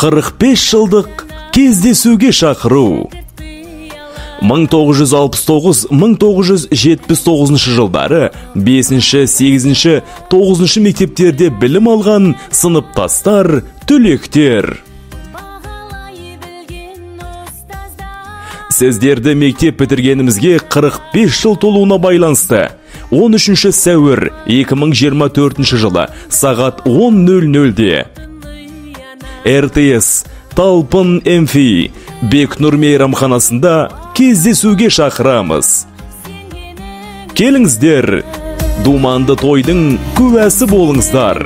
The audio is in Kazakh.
45 жылдық кездесуге шақыру. 1969-1979 жылдары 5-ші, 8-ші, 9-шы мектептерде білім алған сыныптастар, түлектер. Сіздерді мектеп бітіргенімізге 45 жыл толуына байланысты 13 сәуір 2024 жылы сағат 10:00-де РТС Талпын МФ Бекнұр мейрамханасында кездесуге шақырамыз. Келіңіздер, думанды тойдың куәсі болыңыздар.